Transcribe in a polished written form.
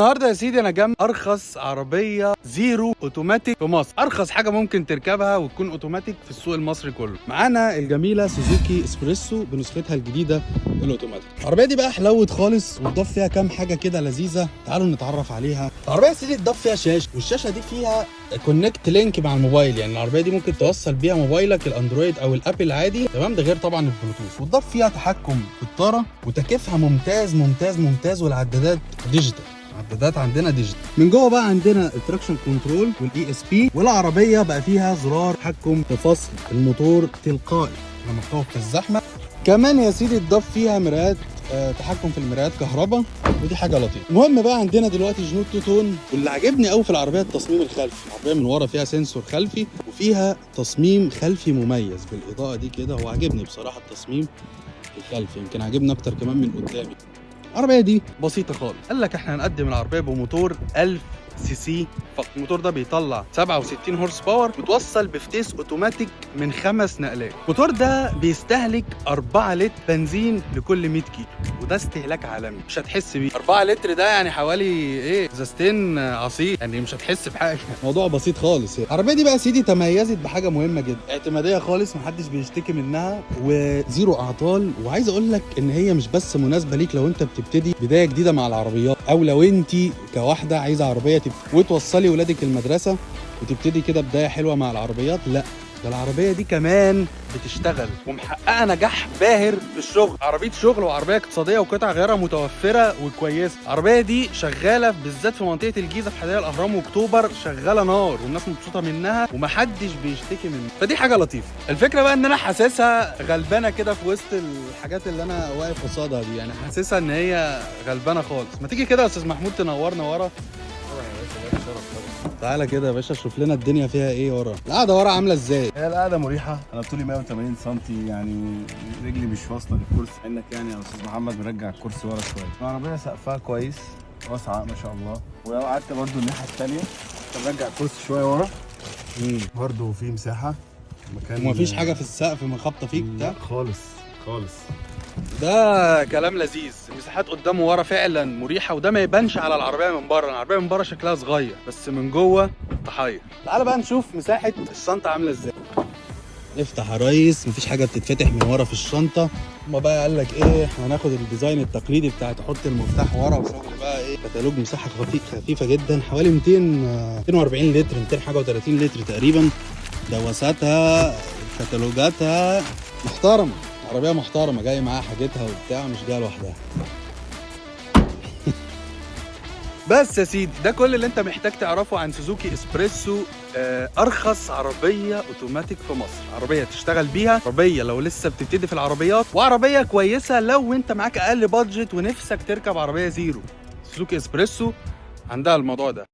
النهارده يا سيدي انا جنب ارخص عربية zero اوتوماتيك في مصر، ارخص حاجة ممكن تركبها وتكون اوتوماتيك في السوق المصري كله. معانا الجميلة سوزوكي اسبريسو بنسختها الجديدة الاوتوماتيك. العربية دي بقى حلوت خالص واتضاف فيها كام حاجة كده لذيذة، تعالوا نتعرف عليها. العربية يا سيدي اتضاف فيها شاشة، والشاشه دي فيها connect link مع الموبايل، يعني العربية دي ممكن توصل بيها موبايلك الاندرويد او الابل عادي، تمام؟ ده غير طبعا البلوتوث. واتضاف فيها تحكم في الطاره، وتكييفها ممتاز ممتاز ممتاز، والعدادات digital، عدادات عندنا digital. من جوه بقى عندنا ال traction control وال ESP، والعربية بقى فيها زرار تحكم في فصل الموتور تلقائي لما بتقف في الزحمة. كمان يا سيدي اتضاف فيها مرايات، تحكم في المرايات كهرباء، ودي حاجة لطيفة. المهم بقى عندنا دلوقتي جنوط two tone، واللي عجبني قوي في العربية التصميم الخلفي. العربية من ورا فيها sensor خلفي وفيها تصميم خلفي مميز بالاضاءة دي كده. هو عجبني بصراحة التصميم الخلفي، يمكن عجبني اكتر كمان من قدامي. العربية دي بسيطة خالص، قال لك احنا هنقدم العربية بموتور 1000 سي سي فقط. الموتور ده بيطلع 67 horse power، متوصل بفتيس اوتوماتيك من 5 نقلات. الموتور ده بيستهلك 4 لتر بنزين لكل 100 كيلو، وده استهلاك عالمي مش هتحس بيه. 4 لتر ده يعني حوالي ايه، ازازتين عصير، يعني مش هتحس بحاجة، موضوع بسيط خالص يعني. العربية دي بقى يا سيدي تميزت بحاجة مهمة جدا، اعتماديه خالص، محدش بيشتكي منها، و zero اعطال. وعايز اقول لك ان هي مش بس مناسبة ليك لو انت بتبتدي بداية جديدة مع العربيات، او لو انت كواحده عايزه عربية وتوصلي ولادك المدرسة وتبتدي كده بداية حلوة مع العربيات. لا، ده العربية دي كمان بتشتغل ومحققة نجاح باهر في الشغل، عربية شغل وعربية اقتصادية وقطع غيارها متوفرة وكويسة. العربية دي شغالة بالذات في منطقة الجيزة في حدائق الأهرام واكتوبر، شغالة نار والناس مبسوطة منها ومحدش بيشتكي منها، فدي حاجة لطيفة. الفكرة بقى إن أنا حاسسها غلبانة كده في وسط الحاجات اللي أنا واقف قصادها دي، يعني حاسسها إن هي غلبانة خالص. ما تيجي كده يا أستاذ محمود تنورنا ورا. طبعا يا باشا، ده شرف طبعا. تعالى كده يا باشا شوف لنا الدنيا فيها ايه ورا، القعدة ورا عامله ازاي؟ هي القعدة مريحه، انا طولي 180 سم، يعني رجلي مش واصله للكرسي. انك يعني يا استاذ محمد مرجع الكرسي ورا شوية. العربية سقفها كويس، واسعة ما شاء الله. ولو قعدت برضو الناحية الثانية ترجع الكرسي شوية ورا، برضو في مساحة مكان. ومفيش حاجة في السقف مخبطه فيك لا بتاع؟ خالص خالص. ده كلام لذيذ. المساحات قدام وورا فعلا مريحه، وده ما يبانش على العربية من بره. العربية من بره شكلها صغير بس من جوه تحير. تعالى بقى نشوف مساحة الشنطة عامله ازاي. افتح يا ريس، مفيش حاجة بتتفتح من ورا في الشنطة. هما بقى قال لك ايه، احنا هناخد ال design التقليدي بتاع تحط المفتاح ورا وشغل بقى ايه. كتالوج مساحة خفيفة جدا، حوالي 200 240 لتر، 200 حاجة و30 لتر تقريبا. دواساتها كتالوجاتها محترمه، عربية محترمه جاي معاها حاجتها وبتاع، مش جاية لوحدها. بس يا سيدي ده كل اللي انت محتاج تعرفه عن سوزوكي اسبريسو، ارخص عربية اوتوماتيك في مصر. عربية تشتغل بيها، عربية لو لسه بتبتدي في العربيات، وعربية كويسة لو انت معاك اقل budget ونفسك تركب عربية zero. سوزوكي اسبريسو عندها الموضوع ده.